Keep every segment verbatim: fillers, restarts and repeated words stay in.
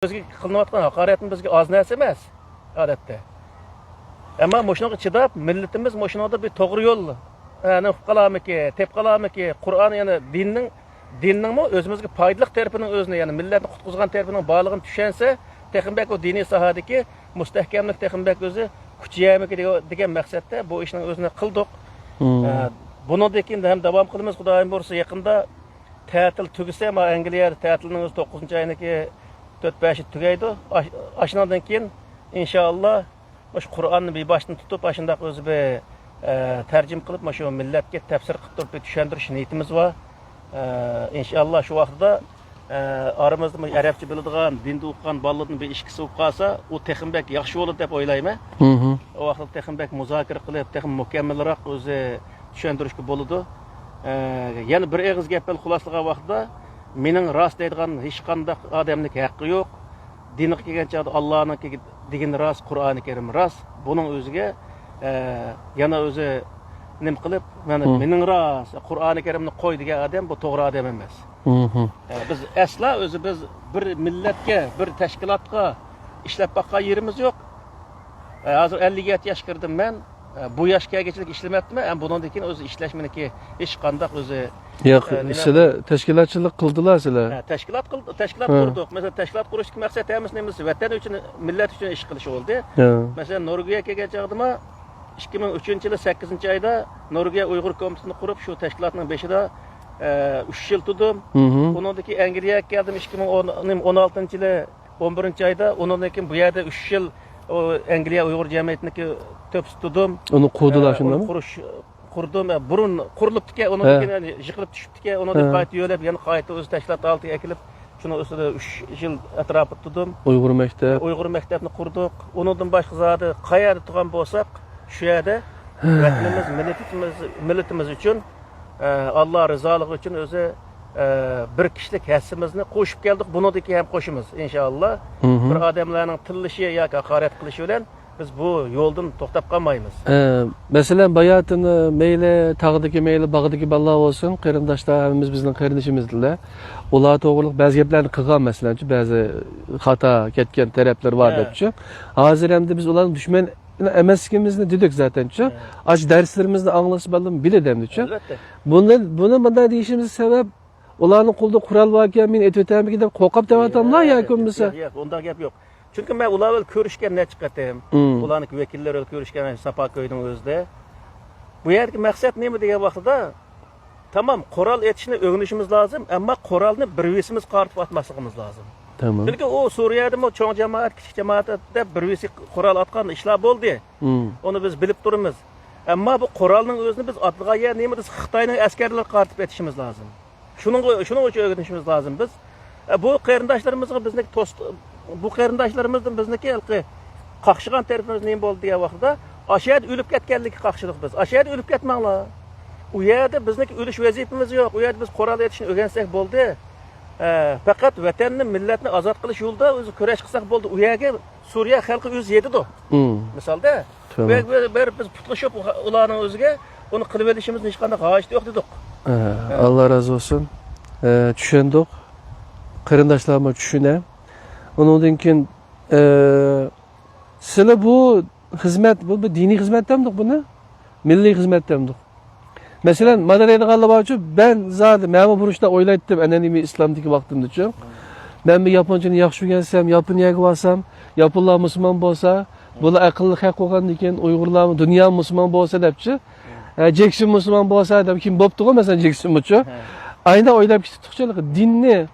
بىزگە قىلىنىۋاتقان ھاقارەتمۇ بىزگە ئاز نەرسە ئەمەس، ئادەتتە. ئەمما مۇشۇنىڭغا چىداپ، مىللىتىمىز مۇشۇنىڭدا بىر توغرا يول، ئە، نېمە قىلىپ قالارمىكى، تېپىپ قالارمىكى، قۇرئان، يەنى دىننىڭ، دىننىڭمۇ ئۆزىمىزگە پايدىلىق تەرىپىنىڭ ئۆزىنى، يەنى مىللەتنى قۇتقۇزغان تەرىپىنىڭ بارلىقىنى چۈشەنسە، تېخىمۇ بەك ئۇ دىنىي ساھەدىكى مۇستەھكەملىك تېخىمۇ بەك ئۆزى كۈچىيەرمىكى دېگەن، دېگەن مەقسەتتە بۇ ئىشنىڭ ئۆزىنى قىلدۇق. مم. ئە، بۇنىڭدىن كېيىن ھەم داۋام قىلىمىز، خۇدايىم بۇيرۇسا يېقىندا. تەتىل تۈگىسە، مانا ئەنگلىيەدە تەتىلنىڭ ئۆزى توققۇزىنچى ئاينىڭكى تۆت بەشى تۈگەيدۇ. ئاش-، ئاشۇنىڭدىن كېيىن، ئىنشائاللا، مۇشۇ قۇرئاننى بىر باشتىن تۇتۇپ، ئاشۇنداق ئۆزى بىر، ئە، تەرجىمە قىلىپ، مۇشۇ مىللەتكە تەپسىر قىلىپ تۇرۇپ بىر چۈشەندۈرۈش نىيىتىمىز بار. ئە، ئىنشائاللا، شۇ ۋاقتىدا، ئە، ئارىمىزدا مۇشۇ ئەرەبچە بىلىدىغان، دىندا ئوقۇغان بالىلىرىدىن بىر ئىككىسى بولۇپ قالسا، ئۇ تېخىمۇ بەك ياخشى بولىدۇ دەپ ئويلايمەن. مھم. ئۇ ۋاقىتتا تېخىمۇ بەك مۇزاكىرە قىلىپ، تېخىمۇ مۇكەممەلرەك ئۆزى چۈشەندۈرۈشكە بولىدۇ. ئە، يەنە بىر ئېغىز گەپ بىلەن خۇلاسىلىغان ۋاقىتتا، مېنىڭ راست دەيدىغان ھېچقانداق ئادەمنىڭ ھەققى يوق. دىنغا كەلگەن چاغدا ئاللانىڭكى دېگىنى راست، قۇرئانى كەرىم راست. بۇنىڭ ئۆزىگە، ئە، يەنە ئۆزى نېمە قىلىپ، مانا، مم. مېنىڭ راست، قۇرئانى كەرىمنى قوي دېگەن ئادەم بۇ توغرا ئادەم ئەمەس. مھم. ئە، بىز ئەسلا ئۆزى بىز بىر مىللەتكە، بىر تەشكىلاتقا ئىشلەپ باققان يېرىمىز يوق. ئە، ھازىر ئەللىك يەتتە ياشقا كىردىم مەن. ئە، بۇ ياشقا كەلگۈچىلىك ئىشلىمەپتىمەن. ئەمما بۇنىڭدىن كېيىن ئۆزى ئىشلەش مېنىڭكى ھېچقانداق ئۆزى، ياق، ئە، نېمە سىلەر تەشكىلاتچىلىق قىلدىلا سىلەر. ھە، تەشكىلات قىل-، تەشكىلات ھە. قۇردۇق. مەسىلەن، تەشكىلات قۇرۇشتىكى مەقسەت ھەممىسى نېمىسى؟ ۋەتەن ئۈچۈن، مىللەت ئۈچۈن ئىش قىلىش بولدى. ھە. مەسىلەن، نورۋېگىيە كەلگەن چاغدىمۇ ئىككى مىڭ ئۈچىنچى يىلى سەككىزىنچى ئايدا نورۋېگىيە ئۇيغۇر كومىتېتىنى قۇرۇپ، شۇ تەشكىلاتنىڭ بېشىدا، ئە، ئۈچ يىل تۇردۇم. مھم. ئۇنىڭدىن كېيىن ئەنگلىيەگە كەلدىم ئىككى مىڭ ئون، ئون ئالتىنچى يىلى ئون بىرىنچى ئايدا، ئۇنىڭدىن كېيىن بۇ يەردە ئۈچ يىل ئۇ ئەنگلىيە ئۇيغۇر جەمئىيىتىنىڭكى تۆپىسى تۇردۇم. ئۇنى قۇردىلا ئە، شۇنداقمۇ؟ ئۇنى قۇرۇش، قۇردۇم. ئە، بۇرۇن قۇرۇلۇپتىكەن، ئۇنىڭدىن ھە. كېيىن يىقىلىپ چۈشۈپتىكەن، ئۇنىڭدىن ھە. قايتا يۆلەپ، يەنە قايتا ئۆز تەشكىلات ھالىتىگە ئەكېلىپ، شۇنىڭ ئۈستىدە ئۈچ يىل ئەتراپىدا تۇردۇم. ئۇيغۇر مەكتەپ. ئۇيغۇر مەكتەپنى قۇردۇق. ئۇنىڭدىن باشقا زادى قەيەردە تۇرغان بولساق، شۇ يەردە ھە. ۋەتىنىمىز، مىللىتىمىز، مىللىتىمىز ئۈچۈن ئە، ئاللا رىزالىقى ئۈچۈن ئۆزى، ئە، بىر كىشىلىك ھەسسىمىزنى قوشۇپ كەلدۇق. بۇنىڭدىن كېيىن ھەم قوشىمىز، ئىنشائاللا. مھم. بىر ئادەملەرنىڭ تىللىشى ياكى ھاقارەت قىلىشى بىلەن بىز بۇ يولدىن توختاپ قالمايمىز. ئە، مەسىلەن، باياتىن مەيلى تاغدىكى، مەيلى باغدىكى بالىلار بولسۇن، قېرىنداشلار، ھەممىمىز بىزنىڭ قېرىندىشىمىزدىلا. ئۇلار توغرىلىق بەزى گەپلەرنى قىلغان، مەسىلەن، بەزى خاتا كەتكەن تەرەپلىرى بار ھە. دەپچۇ. ھازىر ئەمدى بىز ئۇلارنىڭ دۈشمەن ئەمەسلىكىمىزنى دېدۇك زاتەنچۇ. ھە. ئاشۇ دەرسلىرىمىزنى ئاڭلىسا بالىلىرىمۇ بىلىدۇ ئەمدىچۇ. ئەلۋەتتە. بۇنى، بۇنى مۇنداق دېيىشىمىز سەۋەب، ئۇلارنىڭ قولىدا قورال باركەن، مېنى ئېتىۋېتەرمىكىن دەپ قورقۇپ دەۋاتاملا ياكى بولمىسا؟ ياق، ياق، ياق، ئۇنداق گەپ يوق. چۈنكى مەن ئۇلار بىلەن كۆرۈشكەن نەچچە قېتىم. مم. ئۇلارنىڭ ۋەكىللىرى بىلەن كۆرۈشكەن، ساپا كۆينىڭ ئۆزىدە. بۇ يەردىكى مەقسەت نېمە دېگەن ۋاقتىدا، تامام، قورال ئېتىشنى ئۆگىنىشىمىز لازىم، ئەمما قورالنى بىر بىرىمىزگە قارىتىپ ئاتماسلىقىمىز لازىم. تامام. چۈنكى ئۇ سۈرىيەدىمۇ چوڭ جامائەت، كىچىك جامائەت دەپ بىر بىرسى قورال ئاتقان ئىشلار بولدى. مم. ئۇنى بىز بىلىپ تۇرىمىز. ئەمما بۇ قورالنىڭ ئۆزىنى بىز ئاتىدىغان يەر نېمە دېسە، خىتاينىڭ ئەسكەرلىرىگە قارىتىپ ئېتىشىمىز لازىم. شۇنىڭغا، شۇنىڭ ئۈچۈن ئۆگىنىشىمىز لازىم بىز. ئە، بۇ قېرىنداشلىرىمىزغا بىزنىڭ توست-، بۇ قېرىنداشلىرىمىزدىن بىزنىڭكى ھېلىقى قاقشىغان تەرىپىمىز نېمە بولدى دېگەن ۋاقتىدا، ئاشۇ يەردە ئۆلۈپ كەتكەنلىكى قاقشىدۇق بىز. ئاشۇ يەردە ئۆلۈپ كەتمەڭلار. ئۇ يەردە بىزنىڭكى ئۆلۈش ۋەزىپىمىز يوق. ئۇ يەردە بىز قورال ئېتىشنى ئۆگەنسەك بولدى. ئە، پەقەت ۋەتەننى، مىللەتنى ئازاد قىلىش يولىدا ئۆزى كۈرەش قىلساق بولدى. ئۇ يەرگە سۈرىيە خەلقى ئۆزى يېتىدۇ. مم. مىسالدا، تامام. بۇ يەرگە بېرىپ بىز پۇتلىشىپ ئۇلارنىڭ ئۆزىگە ئۇنى قىلىۋېلىشىمىزنىڭ ھېچقانداق ھاجىتى يوق دېدۇق. ئە، ھە. ئاللا رازى بولسۇن. ئە، چۈشەندۇق. قېرىنداشلارمۇ چۈشىنە. ئۇنىڭدىن كېيىن، ئە، سىلى بۇ خىزمەت، بۇ بىر دىنىي خىزمەت دەمدۇق بۇنى؟ مىللىي خىزمەت دەمدۇق؟ مەسىلەن، مانا دەيدىغانلار بارچۇ، مەن زادى، مەنمۇ بۇرۇچتا ئويلايتتىم، ئەنئەنىۋى ئىسلامدىكى ۋاقتىمدىچۇ. مەن بىر ياپونچىنى ياخشى ئۆگەنسەم، ياپونىيەگە بارسام، ياپونلار مۇسۇلمان بولسا، بۇلار ئەقىللىق خەق بولغاندىكىن، ئۇيغۇرلارمۇ دۇنيا مۇسۇلمان بولسا دەپچۇ. ھە، جېكسىن مۇسۇلمان بولسا دەپ، كىم بوپتىغۇ، مەسىلەن، جېكسىنمۇچۇ. ھە. ئاينى ئويلاپ كېتىپتۇقچۇ، دىننى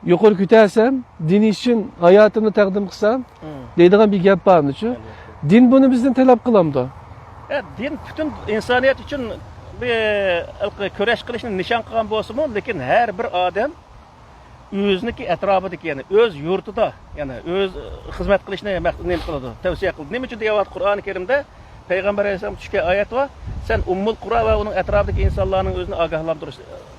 يۇقىرى كۆتەرسەم، دىن ئۈچۈن ھاياتىمنى تەقدىم قىلسام، مم. دەيدىغان بىر گەپ بارمىچۇ؟ ئەلۋەتتە. دىن بۇنى بىزدىن تەلەپ قىلامدۇ؟ ئە، دىن پۈتۈن ئىنسانىيەت ئۈچۈن بىر، ھېلىقى كۈرەش قىلىشنى نىشان قىلغان بولسىمۇ، لېكىن ھەر بىر ئادەم ئۆزىنىڭكى ئەتراپىدىكى، يەنى ئۆز يۇرتىدا، يەنى ئۆز خىزمەت قىلىشنى مەق-، نېمە قىلىدۇ، تەۋسىيە قىلىدۇ. نېمە ئۈچۈن دېگەن ۋاقىتتا قۇرئانى كەرىمدە پەيغەمبەر ئەلەيھىسسالام چۈشكەن ئايەت بار، سەن ئۇممۇل قۇرا ۋە ئۇنىڭ ئەتراپىدىكى ئىنسانلارنىڭ ئۆزىنى ئاگاھلاندۇرۇش،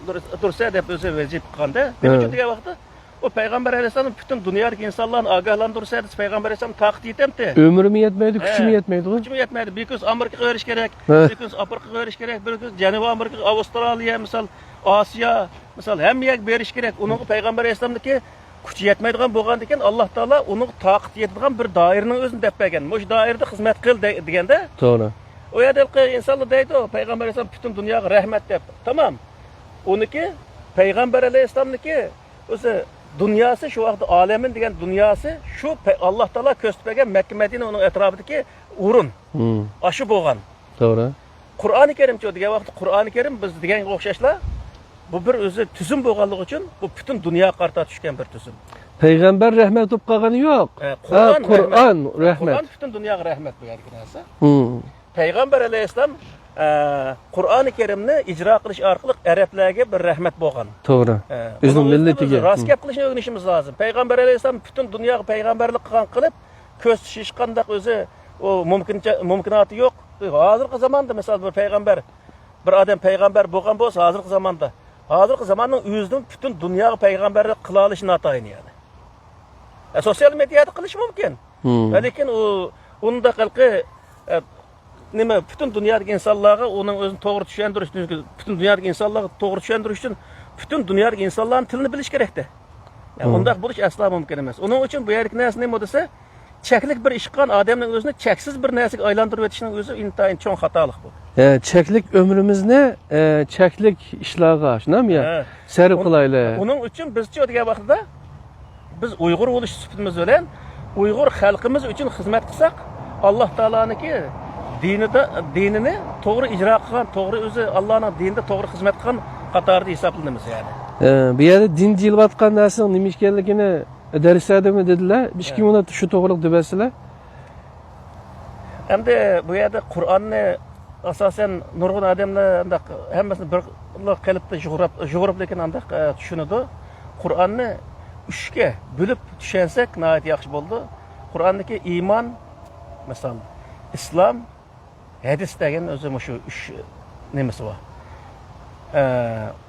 دۇرۇس، دۇرسە دەپ ئۆزى ۋەزىپە قىلغاندا. نېمە ئۈچۈن ھە. دېگەن ۋاقىتتا، ئۇ پەيغەمبەر ئەلەيھىسسالام پۈتۈن دۇنيادىكى ئىنسانلارنى ئاگاھلاندۇرسا دېسە، پەيغەمبەر ئەلەيھىسسالام تاقىتى يېتەمتى؟ ئۆمرىمۇ يەتمەيدۇ، ھە. كۈچىمۇ يەتمەيدۇ. كۈچىمۇ يەتمەيدۇ. بىر كۈنسى ئامېرىكىغا بېرىش كېرەك، ھە. بىر كۈنسى ئافرىقىغا بېرىش كېرەك، بىر كۈنسى جەنۇبىي ئامېرىكا، ئاۋسترالىيە، مىسال، ئاسىيا، مىسال، ھەممە يەرگە بېرىش كېرەك. ئۇنىڭغا پەيغەمبەر ئەلەيھىسسالامدىكى كۈچى يەتمەيدىغان بولغاندىكىن، ئاللا تائالا ئۇنىڭغا تاقىتى يېتىدىغان بىر دائىرىنىڭ ئۆزىنى دەپ بەرگەن. مۇشۇ دائىرىدە خىزمەت قىل دە-، دېگەندە، توغرا. ئۇ يەردە ھېلىقى ئىنسانلار دەيدۇ، پەيغەمبەر ئەلەيھىسسالام پۈتۈن دۇنياغا رەھمەت دەپ. تامام. ئۇنىكى، پەيغەمبەر ئەلەيھىسسالامنىكى ئۆزى دۇنياسى، شۇ ۋاقىتتا ئالەمىن دېگەن دۇنياسى شۇ پەي-، ئاللا تائالا كۆرسىتىپ بەرگەن مەككە، مەدىنە، ئۇنىڭ ئەتراپىدىكى ئورۇن. مم. ئاشۇ بولغان. توغرا. قۇرئانى كەرىمچۇ دېگەن ۋاقىتتا، قۇرئانى كەرىم بىز دېگەنگە ئوخشاشلا، بۇ بىر ئۆزى تۈزۈم بولغانلىقى ئۈچۈن، بۇ پۈتۈن دۇنياغا قارىتا چۈشكەن بىر تۈزۈم. پەيغەمبەر رەھمەت بولۇپ قالغىنى يوق. ئە، ھە، قۇرئان قۇرئان رەھمەت. رەھمەت. قۇرئان پۈتۈن دۇنياغا رەھمەت بۇ يەردىكى نەرسە. مم. پەيغەمبەر ئەلەيھىسسالام، ئە، قۇرئانى كەرىمنى ئىجرا قىلىش ئارقىلىق ئەرەبلەرگە بىر رەھمەت بولغان. توغرا. ئە، ئۆزىنىڭ ئۇنىڭ ئۆزىنى مىللىتىگە. بىز راست گەپ قىلىشنى ئۆگىنىشىمىز لازىم. پەيغەمبەر ئەلەيھىسسالام پۈتۈن دۇنياغا پەيغەمبەرلىك قىلغان قىلىپ، كۆرسىتىش ھېچقانداق ئۆزى ئۇ مۇمكىنچە-، مۇمكىناتى يوق. ھازىرقى زاماندا، مىسال، بىر پەيغەمبەر، بىر ئادەم پەيغەمبەر بولغان بولسا، ھازىرقى زاماندا، ھازىرقى زاماننىڭ ئۆزىدىمۇ پۈتۈن دۇنياغا پەيغەمبەرلىك قىلالىشى ناتايىن، يەنى. ئە، سوتسىيال مېدىيادا قىلىشى مۇمكىن. مم. ۋە لېكىن ئۇ ئۇنداق ھېلىقى، ئە، نېمە، پۈتۈن دۇنيادىكى ئىنسانلارغا ئۇنىڭ ئۆزىنى توغرا چۈشەندۈرۈش، پۈتۈن دۇنيادىكى ئىنسانلارغا توغرا چۈشەندۈرۈش ئۈچۈن پۈتۈن دۇنيادىكى ئىنسانلارنىڭ تىلىنى بىلىش كېرەكتە. يا، مم. ئۇنداق بولۇش ئەسلا مۇمكىن ئەمەس. ئۇنىڭ ئۈچۈن بۇ يەردىكى نەرسە نېمە دېسە، چەكلىك بىر ئىش قىلغان ئادەمنىڭ ئۆزىنى چەكسىز بىر نەرسىگە ئايلاندۇرۇۋېتىشنىڭ ئۆزى ئىنتايىن چوڭ خاتالىق بۇ. ھە، چەكلىك ئۆمرىمىزنى، ئە، چەكلىك ئىشلارغا، شۇنداقمۇ يا؟ ھە. سەرپ قىلايلى. ئۇنىڭ ئۈچۈن بىزچۇ دېگەن ۋاقتىدا، بىز ئۇيغۇر بولۇش سۈپىتىمىز بىلەن ئۇيغۇر خەلقىمىز ئۈچۈن خىزمەت قىلساق، ئاللا تائالانىڭكى دىنىدا، دىنىنى توغرا ئىجرا قىلغان، توغرا ئۆزى ئاللانىڭ دىنىدا توغرا خىزمەت قىلغان قاتارىدا ھېسابلىنىمىز، يەنى. ئە، بۇ يەردە دىن دېيىلىۋاتقان نەرسىنىڭ نېمە ئىكەنلىكىنى دەرسلەردىمۇ دېدىلە، بىر ئىككى مىنۇت شۇ توغرىلىق دېۋەتسىلە. ئەمدى بۇ يەردە قۇرئاننى ئاساسەن نۇرغۇن ئادەملەر ئانداق ھەممىسىنى بىر قېلىپتا يۇغۇرۇپ، يۇغۇرۇپ لېكىن ئانداق، ئە، چۈشىنىدۇ. قۇرئاننى ئۈچكە بۆلۈپ چۈشەنسەك ناھايىتى ياخشى بولىدۇ. قۇرئاندىكى ئىمان، مىسال، ئىسلام، ھەدىس دېگەن ئۆزى مۇشۇ ئۈچ نېمىسى بار. ئە،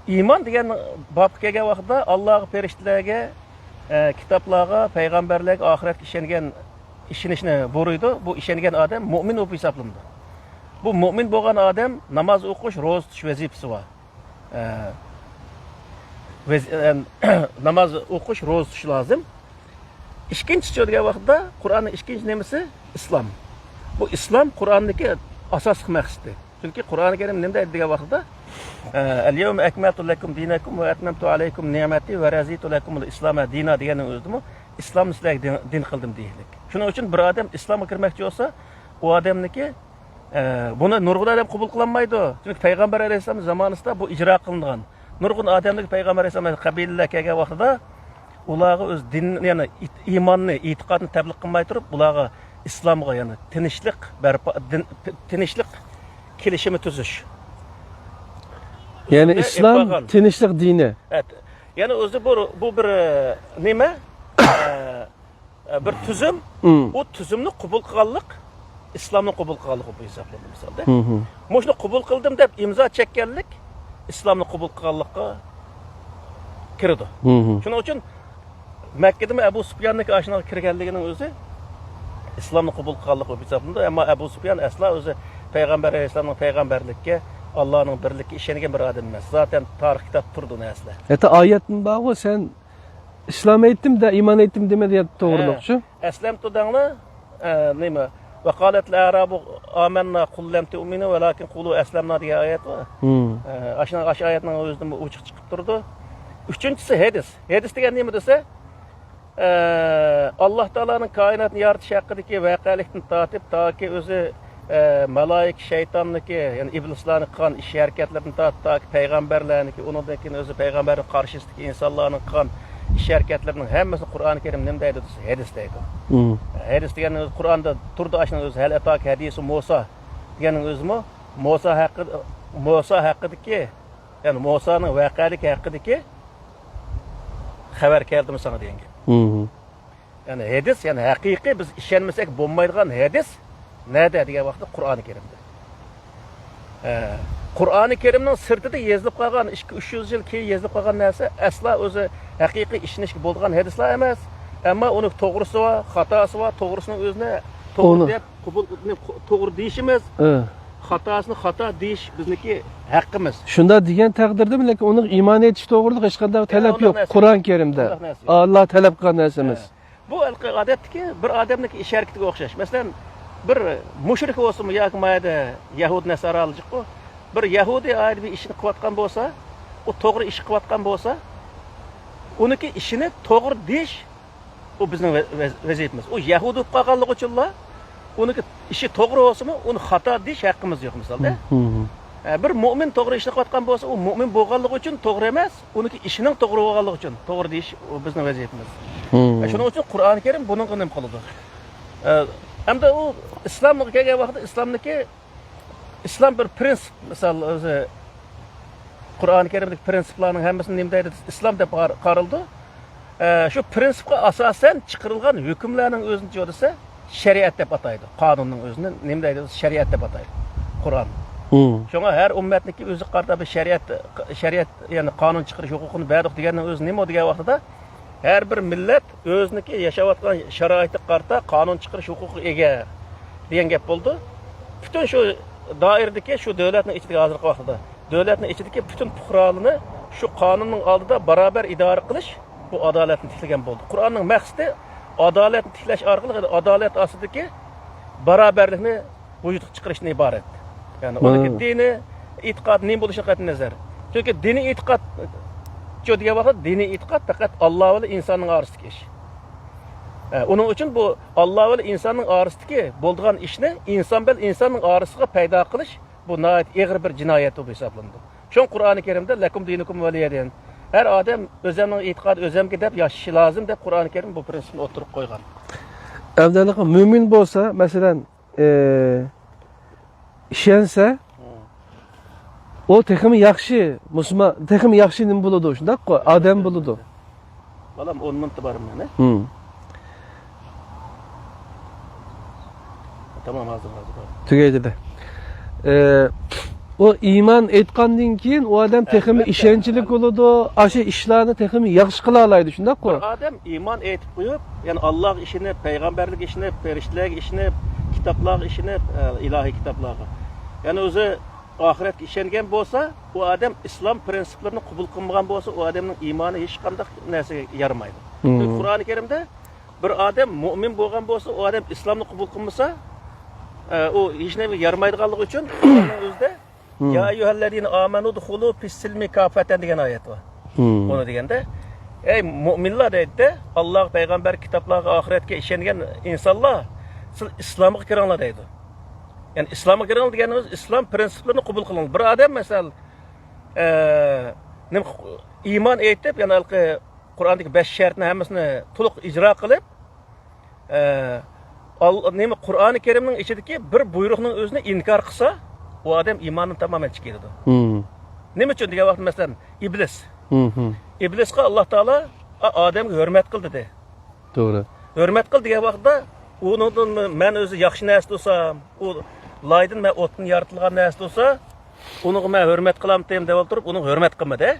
ئىمان دېگەن بابقا كەلگەن ۋاقىتتا ئاللاغا، پەرىشتىلەرگە، ئە، كىتابلارغا، پەيغەمبەرلەرگە، ئاخىرەتكە ئىشەنگەن، ئىشىنىشنى بۇيرۇيدۇ. بۇ ئىشەنگەن ئادەم مۇئمىن بولۇپ ھېسابلىنىدۇ. بۇ مۇئمىن بولغان ئادەم ناماز ئوقۇش، روزا تۇتۇش ۋەزىپىسى بار. ئە، ۋەز-، ئە، ناماز ئوقۇش، روزا تۇتۇش لازىم. ئىككىنچىسى دېگەن ۋاقىتتا قۇرئاننىڭ ئىككىنچى نېمىسى؟ ئىسلام. بۇ ئىسلام قۇرئاندىكى ئاساسلىق مەقسىتى. چۈنكى قۇرئانى كەرىم نېمە دەيدۇ دېگەن ۋاقىتتا، ئە، «ئەليەۋمە ئەكمەلتۇ لەكۇم دىنەكۇم ۋە ئەتمەمتۇ ئەلەيكۇم نىئمەتى ۋە رەزىتۇ لەكۇمۇل ئىسلامە دىنا» دېگەننىڭ ئۆزىدىمۇ، «ئىسلامنى سىلەرگە دىن، دىن قىلدىم» دېيىشلىك. شۇنىڭ ئۈچۈن بىر ئادەم ئىسلامغا كىرمەكچى بولسا، ئۇ ئادەمنىكى ئە، بۇنى نۇرغۇن ئادەم قوبۇل قىلالمايدۇ. چۈنكى پەيغەمبەر ئەلەيھىسسالام زامانىسىدا بۇ ئىجرا قىلىنغان. نۇرغۇن ئادەملەر پەيغەمبەر ئەلەيھىسسالام قەبىلىلەر كەلگەن ۋاقتىدا ئۇلارغا ئۆز دىنىنى، يەنى ئىت-، ئىماننى، ئېتىقادنى تەبلىغ قىلماي تۇرۇپ، ئۇلارغا ئىسلامغا، يەنى تىنچلىق بەرپا، دىن، تىنچلىق كېلىشىمى تۈزۈش. يەنى شۇنى ئىسلام ئېلىپ بارغان. تىنچلىق دىنى. ئەت-، يەنى ئۆزى بۇ، بۇ بىر، ئە، نېمە؟ ئە، ئە، بىر تۈزۈم، مم. ئۇ تۈزۈمنى قوبۇل قىلغانلىق ئىسلامنى قوبۇل قىلغانلىق بولۇپ ھېسابلىنىدۇ، مىسالدا. مم. مۇشۇنى قوبۇل قىلدىم دەپ ئىمزا چەككەنلىك ئىسلامنى قوبۇل قىلغانلىققا كىرىدۇ. مم. شۇنىڭ ئۈچۈن مەككىدىمۇ ئەبۇ سۇپياننىڭكى ئاشۇنىڭغا كىرگەنلىكىنىڭ ئۆزى ئىسلامنى قوبۇل قىلغانلىق بولۇپ ھېسابلىنىدۇ. ئەمما ئەبۇ سۇپيان ئەسلا ئۆزى پەيغەمبەر ئەلەيھىسسالامنىڭ پەيغەمبەرلىككە، ئاللانىڭ بىرلىكىگە ئىشەنگەن بىر ئادەم ئەمەس. زاتەن تارىخ كىتابتا تۇرىدۇ نەرسىلەر. ھەتتا ئايەتمۇ بارغۇ، سەن ئىسلام ئېيتتىم دە، ئىمان ئېيتتىم دېمە دېگەن توغرىلىقچۇ؟ ھە. ئەسلەمتۇ دەڭلار، ئە، نېمە؟ ۋەقالەتىل ئەرابۇ ئامەننا قۇل لەم تۇئمىنۇ ۋەلاكىن قۇلۇ ئەسلەمنا دېگەن ئايەت بار. ھىم. ئە، ئاشۇ، ئاشۇ ئايەتنىڭ ئۆزىدىن ئوچۇق چىقىپ تۇرىدۇ. ئۈچىنچىسى ھەدىس. ھەدىس دېگەن نېمە دېسە، ئە، ئاللا تائالانىڭ كائىناتنى يارىتىش ھەققىدىكى ۋەقەلىكتىن تارتىپ تاكى ئۆزى ئە، مالايىكە، شەيتاننىكى، يەنى ئىبلىسلارنى قىلغان ئىش ھەرىكەتلىرىدىن تارتىپ، تاكى پەيغەمبەرلەرنىڭكى، ئۇنىڭدىن كېيىن ئۆزى پەيغەمبەرنىڭ قارشىسىدىكى ئىنسانلارنىڭ قىلغان ئىش ھەرىكەتلىرىنىڭ ھەممىسىنى قۇرئانى كەرىم نېمە دەيدۇ دېسە، ھەدىس دەيدۇ. مم. ھەدىس دېگەن قۇرئاندا تۇرىدۇ، ئاشۇنىڭ ئۆزى، ھەل ئەتاكە ھەدىسۇ مۇسا دېگەننىڭ ئۆزىمۇ مۇسا ھەققىدە، مۇسا ھەققىدىكى، يەنى مۇسانىڭ ۋەقەلىكى ھەققىدىكى خەۋەر كەلدىمۇ ساڭا دېگەن گەپ. مم. يەنى ھەدىس، يەنى ھەقىقىي بىز ئىشەنمىسەك بولمايدىغان ھەدىس نەدە دېگەن ۋاقىتتا قۇرئانى كەرىمدە. ئە، قۇرئانى كەرىمنىڭ سىرتىدا يېزىلىپ قالغان، ئىككى، ئۈچ يۈز يىل كېيىن يېزىلىپ قالغان نەرسە ئەسلا ئۆزى ھەقىقىي ئىشىنىشكە بولىدىغان ھەدىسلەر ئەمەس. ئەمما ئۇنىڭ توغرىسى بار، خاتاسى بار، توغرىسىنىڭ ئۆزىنى توغرا ئۇنى دەپ قوبۇل، توغرا دېيىشىمىز. ئە. خاتاسىنى خاتا دېيىش بىزنىڭكى ھەققىمىز. شۇنداق دېگەن تەقدىردىمۇ، لېكىن ئۇنىڭ ئىمان ئېيتىش توغرىلىق ھېچقانداق يا، تەلەپ ئۇنداق يوق. نەرسە قۇرئان كەرىمدە. ئۇنداق نەرسە يوق. ئاللا تەلەپ قىلغان نەرسە ئەمەس. ھە. بۇ ھېلىقى ئادەتتىكى بىر ئادەمنىڭكى ئىش ھەرىكىتىگە ئوخشاش. مەسىلەن، بىر مۇشرىك بولسىمۇ ياكى ما يەردە يەھۇدىي نەسارالىق جىققۇ، بىر يەھۇدىي ئايرى بىر ئىشنى قىلىۋاتقان بولسا، ئۇ توغرا ئىش قىلىۋاتقان بولسا، ئۇنىڭكى ئىشىنى توغرا دېيىش، ئۇ بىزنىڭ ۋە-، ۋەز-، ۋەزىپىمىز. ئۇ يەھۇدىي بولۇپ قالغانلىقى ئۈچۈنلا ئۇنىڭكى ئىشى توغرا بولسىمۇ، ئۇنى خاتا دېيىش ھەققىمىز يوق، مىسالدا. ھە، بىر مۆمىن توغرا ئىشنى قىلىۋاتقان بولسا، ئۇ مۆمىن بولغانلىقى ئۈچۈن توغرا ئەمەس، ئۇنىڭكى ئىشىنىڭ توغرا بولغانلىقى ئۈچۈن توغرا دېيىش، ئۇ بىزنىڭ ۋەزىپىمىز. ھە، شۇنىڭ ئۈچۈن قۇرئانى كەرىم بۇنىڭغا نېمە قىلىدۇ؟ ھە، ئەمدى ئۇ ئىسلامغا كەلگەن ۋاقىتتا ئىسلامنىڭكى ئىسلام بىر پرىنسىپ، مىسال، ئۆزى قۇرئانى كەرىمدىكى پرىنسىپلارنىڭ ھەممىسىنى نېمە دەيدۇ؟ ئىسلام دەپ قار-، قارىلىدۇ. ئە، شۇ پرىنسىپقا ئاساسەن چىقىرىلغان ھۆكۈملەرنىڭ ئۆزىنى چۆدىسە، شەرىئەت دەپ ئاتايدۇ. قانۇننىڭ ئۆزىنى نېمە دەيدۇ؟ شەرىئەت دەپ ئاتايدۇ قۇرئان. شۇڭا ھەر ئۈممەتنىڭكى ئۆزىگە قارىتا بىر شەرىئەت، شەرىئەت، يەنى قانۇن چىقىرىش ھوقۇقىنى بەردۇق دېگەننىڭ ئۆزى نېمە دېگەن ۋاقتىدا، ھەر بىر مىللەت ئۆزىنىڭكى ياشاۋاتقان شارائىتىغا قارىتا قانۇن چىقىرىش ھوقۇقىغا ئىگە دېگەن گەپ بولىدۇ. پۈتۈن شۇ دائىرىدىكى، شۇ دۆلەتنىڭ ئىچىدىكى، ھازىرقى ۋاقىتتا دۆلەتنىڭ ئىچىدىكى پۈتۈن پۇقرالىرىنى شۇ قانۇننىڭ ئالدىدا باراۋەر ئىدارە قىلىش، بۇ ئادالەتنى تىكلىگەن بولدى. قۇرئاننىڭ مەقسىتى ئادالەتنى تىكلەش ئارقىلىق ئادالەت ئاستىدىكى باراۋەرلىكنى ۋۇجۇدقا چىقىرىشتىن ئىبارەت. يەنى ئۇنىڭكى دىنىي ئېتىقاد نېمە بولۇشىغا قەتئىي نەزەر. چۈنكى دىنىي ئېتىقاد، شۇ دېگەن ۋاقىت دىنىي ئېتىقاد پەقەت ئاللا بىلەن ئىنساننىڭ ئارىسىدىكى ئىش. ئە، ئۇنىڭ ئۈچۈن بۇ ئاللا بىلەن ئىنساننىڭ ئارىسىدىكى بولىدىغان ئىشنى ئىنسان بىلەن ئىنساننىڭ ئارىسىغا پەيدا قىلىش، بۇ ناھايىتى ئېغىر بىر جىنايەت بولۇپ ھېسابلىنىدۇ. شۇڭا قۇرئانى كەرىمدە «لەكۇم دىنۇكۇم ۋەلىيە دىن»، ھەر ئادەم ئۆزەمنىڭ ئېتىقادى ئۆزەمگە دەپ ياشىشى لازىم دەپ قۇرئانى كەرىم بۇ پرىنسىپنى ئوتتۇرىغا قويغان. ئەمدى مۆمىن بولسا، مەسىلەن، ئى، ئىشەنسە، ئۇ تېخىمۇ ياخشى مۇسۇلمان، تېخىمۇ ياخشى نېمە بولىدۇ، شۇنداققۇ؟ ئادەم بولىدۇ. بالام، ئون مىنۇت بار مانا. تامام، ھازىر، ھازىر. تۈگەيدى. ئى، ئۇ ئىمان ئېيتقاندىن كېيىن ئۇ ئادەم تېخىمۇ ئىشەنچلىك بولىدۇ، ئاشۇ ئىشلارنى تېخىمۇ ياخشى قىلالايدۇ، شۇنداققۇ؟ بىر ئادەم ئىمان ئېيتىپ قويۇپ، يەنى ئاللاغا ئىشىنىپ، پەيغەمبەرلىككە ئىشىنىپ، پەرىشتىلەرگە ئىشىنىپ، كىتابلارغا ئىشىنىپ، ئە، ئىلاھىي كىتابلارغا. يەنى ئۆزى ئاخىرەتكە ئىشەنگەن بولسا، ئۇ ئادەم ئىسلام پرىنسىپلىرىنى قوبۇل قىلمىغان بولسا، ئۇ ئادەمنىڭ ئىمانى ھېچقانداق نەرسىگە يارىمايدۇ. چۈنكى قۇرئانى كەرىمدە بىر ئادەم مۆمىن بولغان بولسا، ئۇ ئادەم ئىسلامنى قوبۇل قىلمىسا، ئە، ئۇ ھېچ نېمىگە يارىمايدىغانلىقى ئۈچۈن قۇرئاننىڭ ئۆزىدە «يا ئەييۇھەللەزىنە ئامەنۇ ئۇدخۇلۇ فىسسىلمى كافەتەن» دېگەن ئايەت بار. ئۇنى دېگەندە، «ئەي مۆمىنلار» دەيدۇ، «ئاللاغا، پەيغەمبەر، كىتابلارغا، ئاخىرەتكە ئىشەنگەن ئىنسانلار، سىز ئىسلامغا كىرىڭلار» دەيدۇ. يەنى ئىسلامغا كىرىڭلار دېگەنىڭىز ئىسلام پرىنسىپلىرىنى قوبۇل قىلىڭلار. بىر ئادەم، مەسىلەن، ئە، نېمە، ئىمان ئېيتىپ، يەنى ھېلىقى قۇرئاندىكى بەش شەرتنى ھەممىسىنى تولۇق ئىجرا قىلىپ، ئە، ئال-، نېمە، قۇرئانى كەرىمنىڭ ئىچىدىكى بىر بۇيرۇقنىڭ ئۆزىنى ئىنكار قىلسا، ئۇ ئادەم ئىماندىن تامامەن چىقىپ كېتىدۇ. نېمە ئۈچۈن دېگەن ۋاقىتتا، مەسىلەن، ئىبلىس. ئىبلىسقا ئاللا تائالا، «ئا-، ئادەمگە ھۆرمەت قىل» دېدى. توغرا. ھۆرمەت قىل دېگەن ۋاقىتتا، ئۇنىڭدىن مەن ئۆزى ياخشى نەرسە تۇرسام، ئۇ لايدىن مەن ئوتتىن يارىتىلغان نەرسە تۇرسا، ئۇنىڭغا مەن ھۆرمەت قىلامتىم دەپ ئولتۇرۇپ، ئۇنىڭغا ھۆرمەت قىلمىدى.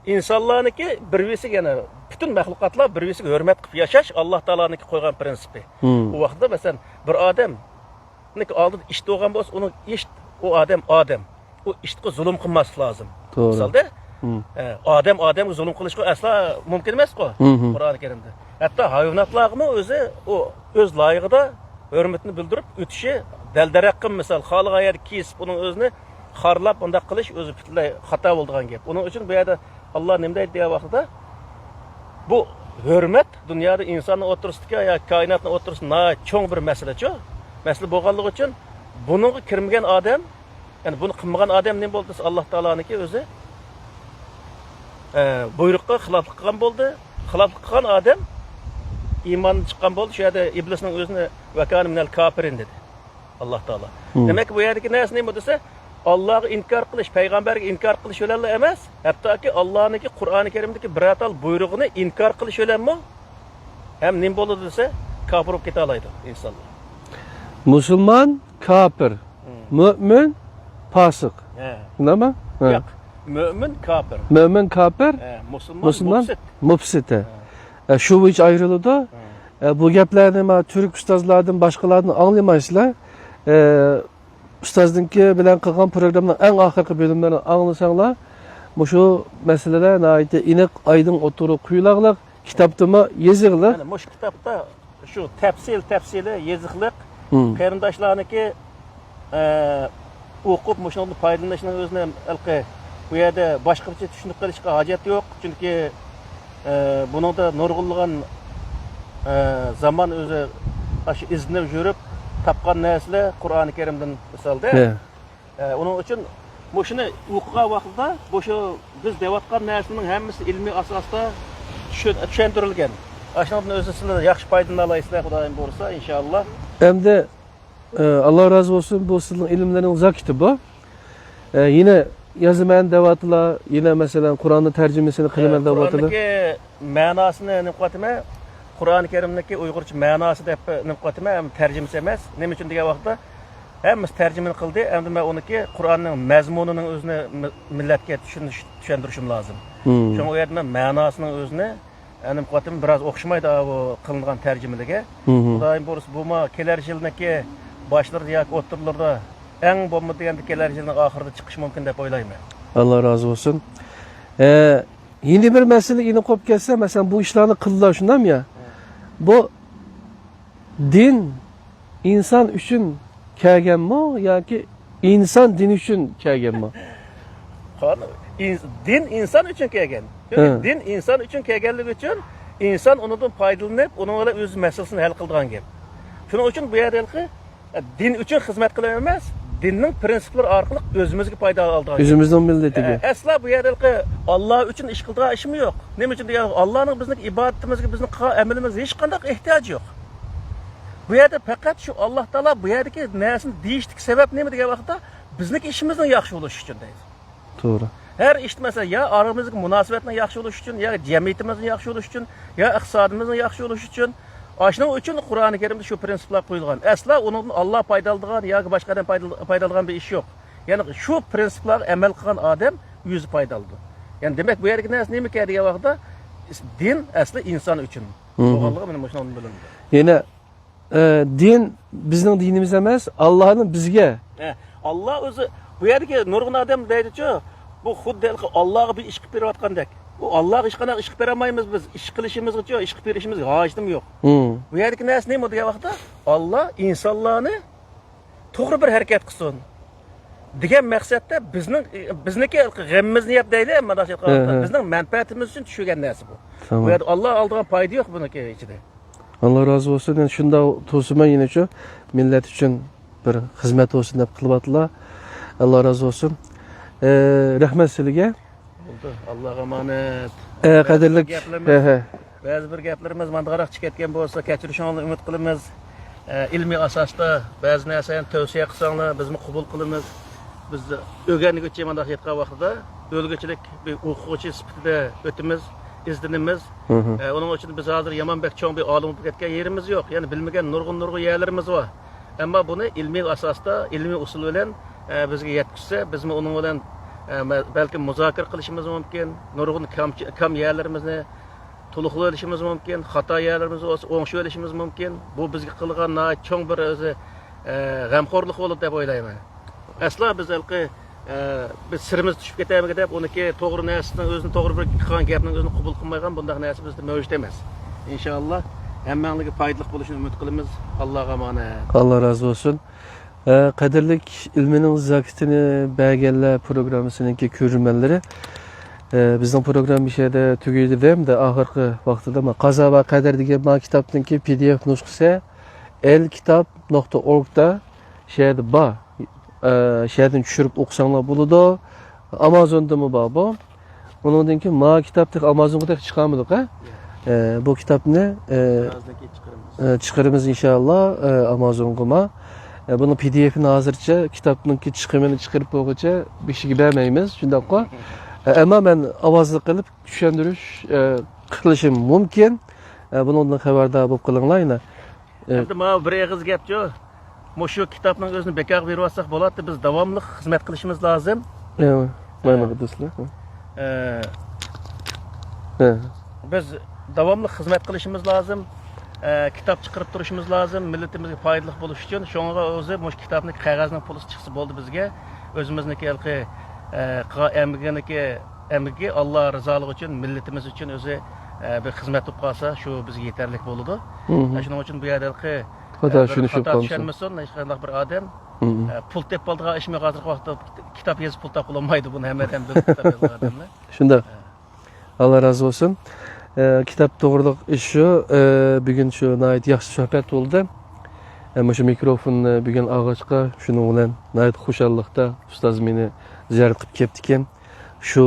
ئىنسانلارنىڭكى بىر-بىرسىگە، يەنى پۈتۈن مەخلۇقاتلار بىر-بىرسىگە ھۆرمەت قىلىپ ياشاش ئاللا تائالانىڭكى قويغان پرىنسىپى. ئۇ ۋاقىتتا، مەسىلەن، بىر ئادەمنىڭكى ئالدىدا ئىت بولغان بولسا، ئۇنىڭ ئىت، ئۇ ئادەم ئادەم. ئۇ ئىتقا زۇلۇم قىلماسلىق لازىم. توغرا. مىسالدا، ئە، ئادەم ئادەمگە زۇلۇم قىلىشقا ئەسلا مۇمكىن ئەمەسقۇ، قۇرئانى كەرىمدە. ھەتتا ھايۋاناتلارغىمۇ ئۆزى ئۇ ئۆز لايىقىدا ھۆرمىتىنى بىلدۈرۈپ ئۆتۈشى، دەل-دەرەققىم مىسال، خالىغان يەردە كېسىپ، ئۇنىڭ ئۆزىنى خارلاپ، بۇنداق قىلىش ئۆزى پۈتۈنلەي خاتا بولىدىغان گەپ. ئۇنىڭ ئۈچۈن بۇ يەردە ئاللا نېمە دەيدۇ دېگەن ۋاقتىدا، بۇ ھۆرمەت دۇنيادا ئىنساننىڭ ئوتتۇرىسىدىكى ياكى كائىناتنىڭ ئوتتۇرىسىدا ناھايىتى چوڭ بىر مەسىلە شۇ. مەسىلە بولغانلىقى ئۈچۈن بۇنىڭغا كىرمىگەن ئادەم، يەنى بۇنى قىلمىغان ئادەم نېمە بولدى دېسە، ئاللا تائالانىڭكى ئۆزى، ئە، بۇيرۇققا خىلاپلىق قىلغان بولدى. خىلاپلىق قىلغان ئادەم ئىماندىن چىققان بولدى. شۇ يەردە ئىبلىسنىڭ ئۆزىنى «ۋەكانە مىنەل كاپىرىن» دېدى ئاللا تائالا. دېمەك، بۇ يەردىكى نەرسە نېمە دېسە، ئاللاغا ئىنكار قىلىش، پەيغەمبەرگە ئىنكار قىلىش بىلەنلا ئەمەس، ھەتتاكى ئاللانىڭكى قۇرئانى كەرىمدىكى بىرەر تال بۇيرۇقىنى ئىنكار قىلىش بىلەنمۇ ھەم نېمە بولىدۇ دېسە، كاپىر بولۇپ كېتەلايدۇ ئىنسانلار. مۇسۇلمان، كاپىر، مۆمىن، پاسىق. ھە. شۇنداقمۇ؟ ھە. ياق. مۆمىن، كاپىر. مۆمىن، كاپىر، ھە، مۇسۇلمان، مۇسۇلمان، مۇپسىت. مۇپسىت، ھە. ھە. ئە، شۇ بويىچە ئايرىلىدۇ. ھە. ئە، بۇ گەپلەرنى مانا تۈرك ئۇستازلاردىن، باشقىلاردىن ئاڭلىمايسىلەر. ئە، ئۇستازنىڭكى بىلەن قىلغان پروگراممىنىڭ ئەڭ ئاخىرقى بۆلۈملىرىنى ئاڭلىساڭلار، مۇشۇ مەسىلىلەر ناھايىتى ئېنىق، ئايدىڭ ئوتتۇرىغا قويۇلغانلىق، كىتابتىمۇ يېزىقلىق. مانا مۇشۇ كىتابتا شۇ تەپسىل تەپسىلى يېزىقلىق. مم. قېرىنداشلارنىڭكى، ئە، ئوقۇپ مۇشۇنىڭدىن پايدىلىنىشنىڭ ئۆزىنى ھېلىقى بۇ يەردە باشقىچە چۈشىنىپ قېلىشقا ھاجەت يوق. چۈنكى، ئە، بۇنىڭدا نۇرغۇنلىغان، ئە، زامان ئۆزى ئاشۇ ئىزدىنىپ يۈرۈپ تاپقان نەرسىلەر قۇرئانى كەرىمدىن مىسالدا. ھە. ئە، ئۇنىڭ ئۈچۈن مۇشۇنى ئوقۇغان ۋاقتىدا مۇشۇ بىز دەۋاتقان نەرسىنىڭ ھەممىسى ئىلمىي ئاساستا چۈشەن-، چۈشەندۈرۈلگەن. ئاشۇنىڭدىن ئۆزى سىلەر ياخشى پايدىلىنالايسىلەر، خۇدايىم بۇيرۇسا، ئىنشائاللا. ئەمدى، ئە، ئاللا رازى بولسۇن، بۇ سىزنىڭ ئىلىملىرىڭىز زاكىتى بۇ. ئە، يەنە يازىمەن دەۋاتىلا، يەنە مەسىلەن، قۇرئاننىڭ تەرجىمىسىنى قىلىمەن دەۋاتىلا. قۇرئاننىڭكى مەناسىنى نېمە قىلىۋاتىمەن؟ قۇرئانى كەرىمنىڭكى ئۇيغۇرچە مەناسى دەپ نېمە قىلىۋاتىمەن؟ ھەم تەرجىمىسى ئەمەس. نېمە ئۈچۈن دېگەن ۋاقىتتا، ھەممىسى تەرجىمىنى قىلدى. ئەمدى مەن ئۇنىڭكى قۇرئاننىڭ مەزمۇنىنىڭ ئۆزىنى مىل-، مىللەتكە چۈشىنىش-، چۈشەندۈرۈشۈم لازىم. مم. شۇڭا ئۇ يەردە مەن مەناسىنىڭ ئۆزىنى، يەنى قۇۋۋىتىم بىراز ئوخشىمايدۇ، ئا، بۇ قىلىنغان تەرجىمىلىرىگە. مم. خۇدايىم بۇيرۇسا، بۇمۇ كېلەر يىلنىڭكى باشلىرىدا ياكى ئوتتۇرىلىرىدا، ئەڭ بولمىدى دېگەندە كېلەر يىلنىڭ ئاخىرىدا چىقىشى مۇمكىن دەپ ئويلايمەن. ئاللا رازى بولسۇن. ئە، يەنە بىر مەسىلە ئېنىق قويۇپ كەتسە، مەسىلەن، بۇ ئىشلارنى قىلدىلا، شۇنداقمۇ يا؟ بۇ دىن ئىنسان ئۈچۈن كەلگەنمۇ ياكى ئىنسان دىن ئۈچۈن كەلگەنمۇ؟ قان-، ئىنس-، دىن ئىنسان ئۈچۈن كەلگەن. چۈنكى ھە. دىن ئىنسان ئۈچۈن كەلگەنلىكى ئۈچۈن ئىنسان ئۇنىڭدىن پايدىلىنىپ، ئۇنىڭ بىلەن ئۆز مەسىلىسىنى ھەل قىلىدىغان گەپ. شۇنىڭ ئۈچۈن بۇ يەردە ھېلىقى دىن ئۈچۈن خىزمەت قىلىپ ئەمەس، دىننىڭ پرىنسىپلىرى ئارقىلىق ئۆزىمىزگە پايدا ئالىدىغان گەپ. ئۆزىمىزنىڭ مىللىتىگە. ئە، ئەسلا بۇ يەردە ھېلىقى ئاللا ئۈچۈن ئىش قىلىدىغان ئىشمۇ يوق. نېمە ئۈچۈن دېگەن، ئاللانىڭ بىزنىڭ ئىبادىتىمىزگە، بىزنىڭ قىلغان ئەمىلىمىزگە ھېچقانداق ئېھتىياجى يوق. بۇ يەردە پەقەت شۇ ئاللا تائالا بۇ يەردىكى نەرسىنى دېيىشتىكى سەۋەب نېمە دېگەن ۋاقىتتا، بىزنىڭكى ئىشىمىزنىڭ ياخشى بولۇشى ئۈچۈن دەيدۇ. توغرا. ھەر ئىشتا، مەسىلەن، يا ئارىمىزدىكى مۇناسىۋەتنىڭ ياخشى بولۇشى ئۈچۈن، يا جەمئىيىتىمىزنىڭ ياخشى بولۇشى ئۈچۈن، يا ئىقتىسادىمىزنىڭ ياخشى بولۇشى ئۈچۈن، ئاشۇنىڭ ئۈچۈن قۇرئانى كەرىمدە شۇ پرىنسىپلار قويۇلغان. ئەسلا ئۇنىڭدىن ئاللا پايدا ئالىدىغان ياكى باشقا ئادەم پايدا، پايدا ئالىدىغان بىر ئىش يوق. يەنى شۇ پرىنسىپلارغا ئەمەل قىلغان ئادەم ئۆزى پايدا ئالىدۇ. يەنى دېمەك، بۇ يەردىكى نەرسە نېمىكەن دېگەن ۋاقىتتا، دىن ئەسلى ئىنسان ئۈچۈن مم. بولغانلىقى مانا مۇشۇنىڭدىن بىلىنىدۇ. يەنە ئە، دىن بىزنىڭ دىنىمىز ئەمەس، ئاللانىڭ بىزگە. ئە، ئاللا ئۆزى، بۇ يەردىكى نۇرغۇن ئادەم دەيدىچۇ، بۇ خۇددى ھېلىقى ئاللاغا بىر ئىش قىلىپ بېرىۋاتقاندەك. ئۇ ئاللاغا ھېچقانداق ئىش قىلىپ بېرەلمەيمىز بىز. ئىش قىلىشىمىزغىچۇ، ئىش قىلىپ بېرىشىمىزگە ھاجىتىمۇ يوق. مم. بۇ يەردىكى نەرسە نېمە دېگەن ۋاقىتتا، ئاللا ئىنسانلارنى توغرا بىر ھەرىكەت قىلسۇن دېگەن مەقسەتتە بىزنىڭ، بىزنىڭكى غېمىمىزنى يەپ دەيلى، مۇنداق ئېيتقان ھە، ۋاقىتتا ھە. بىزنىڭ مەنپەئەتىمىز ئۈچۈن چۈشۈرگەن نەرسە بۇ. تامام. بۇ يەردە ئاللا ئالىدىغان پايدا يوق بۇنىڭكى ئىچىدە. ئاللا رازى بولسۇن. يەنە شۇنداق تۇرسىمۇ يەنىچۇ مىللەت ئۈچۈن بىر خىزمەت بولسۇن دەپ قىلىۋاتىلا. ئاللا رازى بولسۇن. ئە، رەھمەت سىلىگە. بولدى. ئاللاغا ئامانەت. ئە، بەزى قەدىرلىك. بىر گەپلىرىمىز، ھە، ھە. بەزى بىر گەپلىرىمىز مانداقراق چىقىپ كەتكەن بولسا، كەچۈرۈشۈڭلارنى ئۈمىد قىلىمىز. ئە، ئىلمىي ئاساستا بەزى نەرسىلەرنى تەۋسىيە قىلساڭلار، بىزمۇ قوبۇل قىلىمىز. بىز ئۆگەنگۈچى مانداق ئېيتقان ۋاقتىدا، ئۆگىنىشلىك بىر ئوقۇغۇچى سۈپىتىدە ئۆتىمىز، ئىزدىنىمىز. مم. ئە، ئۇنىڭ ئۈچۈن بىز ھازىر يامان بەك چوڭ بىر ئالىم بولۇپ كەتكەن يېرىمىز يوق. يەنى بىلمىگەن نۇرغۇن، نۇرغۇن يەرلىرىمىز بار. ئەمما بۇنى ئىلمىي ئاساستا، ئىلمىي ئۇسۇل بىلەن، ئە، بىزگە يەتكۈزسە، بىزمۇ ئۇنىڭ بىلەن، ئە، مە-، بەلكىم مۇزاكىرە قىلىشىمىز مۇمكىن. نۇرغۇن كام-، كام يەرلىرىمىزنى تولۇقلىۋېلىشىمىز مۇمكىن، خاتا يەرلىرىمىز بولسا ئوڭشىۋېلىشىمىز مۇمكىن. بۇ بىزگە قىلغان ناھايىتى چوڭ بىر ئۆزى، ئە، غەمخورلۇق بولىدۇ دەپ ئويلايمەن. ئەسلا بىز ھېلىقى، ئە، بىز سىرىمىز چۈشۈپ كېتەرمىكىن دەپ، ئۇنىڭكى توغرا نەرسىنىڭ ئۆزىنى، توغرا بىر قىلغان گەپنىڭ ئۆزىنى قوبۇل قىلمايدىغان بۇنداق نەرسە بىزدە مەۋجۇت ئەمەس. ئىنشائاللا، ھەممەڭلارگە پايدىلىق بولۇشىنى ئۈمىد قىلىمىز. ئاللاغا ئامانەت. ئاللا رازى بولسۇن. ئە، قەدىرلىك ئىلمىنىڭ زاكىتىنى بەرگەنلەر پروگراممىسىنىڭكى كۆرۈرمەنلىرى، ئە، بىزنىڭ پروگرامما مۇشۇ يەردە تۈگىدى دەمدە، ئاخىرقى ۋاقتىدا ما قازا ۋە قەدىر دېگەن ما كىتابنىڭكى پى دى ئېف نۇسخىسى ئەل كىتاب نۇقتا ئورگدا شۇ يەردە بار. ئە، شۇ يەردىن چۈشۈرۈپ ئوقۇساڭلار بولىدۇ. ئامازوندىمۇ بار بۇ. ئۇنىڭدىن كېيىن ما كىتاب تېخى ئامازونغا تېخى چىقارمىدۇق، ھە؟ ياق. ئە، بۇ كىتابنى، ئە، بىرازدىن كېيىن چىقىرىمىز. ئە، چىقىرىمىز ئىنشائاللا، ئە، ئامازونغىمۇ. ئە، بۇنىڭ پى دى ئېفىنى ھازىرچە كىتابنىڭكى چىقىمىنى چىقىرىپ بولغۇچە بىر كىشىگە بەرمەيمىز، شۇنداققۇ؟ ئە، ئەمما مەن ئاۋازلىق قىلىپ چۈشەندۈرۈش، ئە، قىلىشىم مۇمكىن. ئە، بۇنىڭدىن خەۋەردار بولۇپ قېلىڭلار يەنە. ئە، ئەمدى ماۋۇ بىر ئېغىز گەپچۇ، مۇشۇ كىتابنىڭ ئۆزىنى بىكارغا بېرىۋاتساق بولاتتى، بىز داۋاملىق خىزمەت قىلىشىمىز لازىم. ئە، مانا ئە، بۇ دوستلار. ئە، ئە. بىز داۋاملىق خىزمەت قىلىشىمىز لازىم. ئە، كىتاب چىقىرىپ تۇرۇشىمىز لازىم، مىللىتىمىزگە پايدىلىق بولۇش ئۈچۈن. شۇڭا ئۆزى مۇشۇ كىتابنىڭ قەغەزنىڭ پۇلىسى چىقسا بولدى بىزگە. ئۆزىمىزنىڭكى ھېلىقى، ئە، قىلغان ئەمگىنىكى، ئەمگىكى ئاللا رىزالىقى ئۈچۈن، مىللىتىمىز ئۈچۈن ئۆزى، ئە، بىر خىزمەت بولۇپ قالسا، شۇ بىزگە يېتەرلىك بولىدۇ. مم. ئە، شۇنىڭ ئۈچۈن بۇ يەردە ھېلىقى، خاتا ئە، بىر چۈشىنىشىپ خاتا قالمىسۇن. چۈشەنمىسۇن، ھېچقانداق بىر ئادەم. مم. ئە، پۇل تېپىپ بولىدىغان ئىشمۇ ھازىرقى ۋاقىتتا كىتاب يېزىپ پۇل تاپقىلى بولمايدۇ، بۇنى ھەممە ئادەم بىلىپ كىتاب يازغان ئادەملەر. شۇنداق. ئە. ئاللا رازى بولسۇن. ئە، كىتاب توغرىلىق ئىش شۇ. ئە، بۈگۈن شۇ ناھايىتى ياخشى سۆھبەت بولدى. ئە، مۇشۇ مىكروفوننى بۈگۈن ئالغاچقا، شۇنىڭ بىلەن ناھايىتى خۇشاللىقتا ئۇستاز مېنى زىيارەت قىلىپ كەپتىكەن. شۇ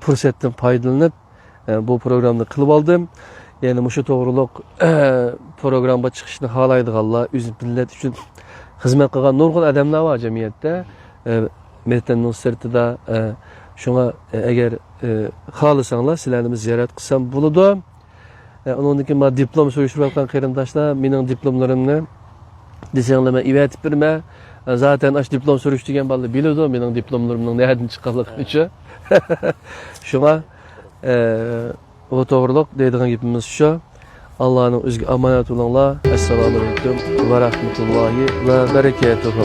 پۇرسەتتىن پايدىلىنىپ، ئە، بۇ پروگراممىنى قىلىپ ئالدىم. يەنى مۇشۇ توغرىلىق، ئە، پروگراممىغا چىقىشنى خالايدىغانلار، ئۆز مىللەت ئۈچۈن خىزمەت قىلغان نۇرغۇن ئادەملەر بار جەمئىيەتتە. ئە، ۋەتەننىڭ سىرتىدا، ئە، شۇڭا، ئە، ئەگەر، ئە، خالىساڭلار، سىلەرنى بىز زىيارەت قىلسام بولىدۇ. ئە، ئۇنىڭدىن كېيىن مانا دىپلوم سۈرۈشتۈرۈۋاتقان قېرىنداشلار، مېنىڭ دىپلوملىرىمنى دېسەڭلار، مەن ئېۋەتىپ بېرىمەن. ئە، زاتەن ئاشۇ دىپلوم سۈرۈشتۈرگەن بالىلار بىلىدۇ مېنىڭ دىپلوملىرىمنىڭ نەدىن چىققانلىقىنى شۇ. شۇڭا، ئە، ئۇ توغرىلىق دەيدىغان گېپىمىز شۇ. ئاللانىڭ ئۆزىگە ئامانەت بولۇڭلار. ئەسسالامۇ ئەلەيكۇم ۋە رەھمەتۇللاھى ۋە بەرىكاتۇھۇ.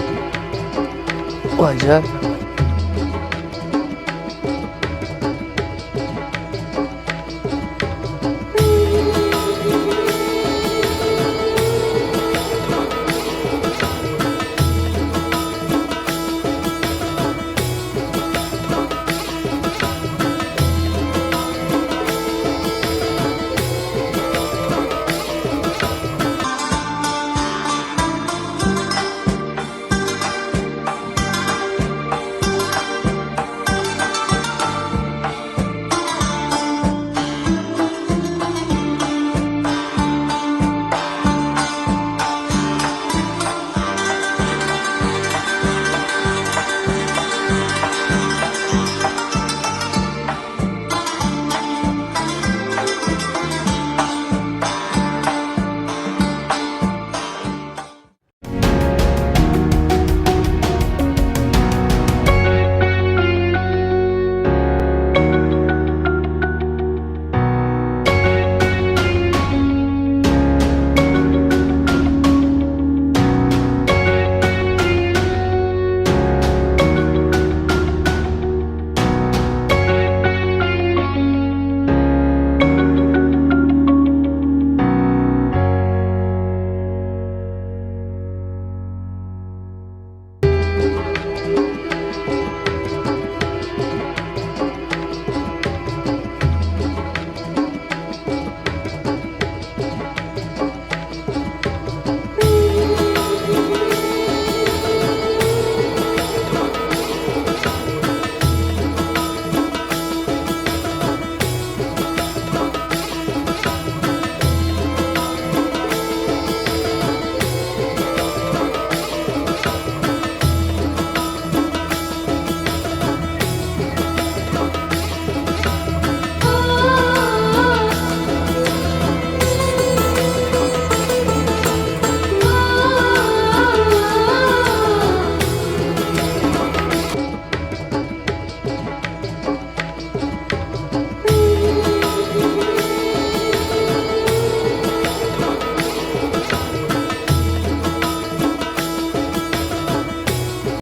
ۋايجان.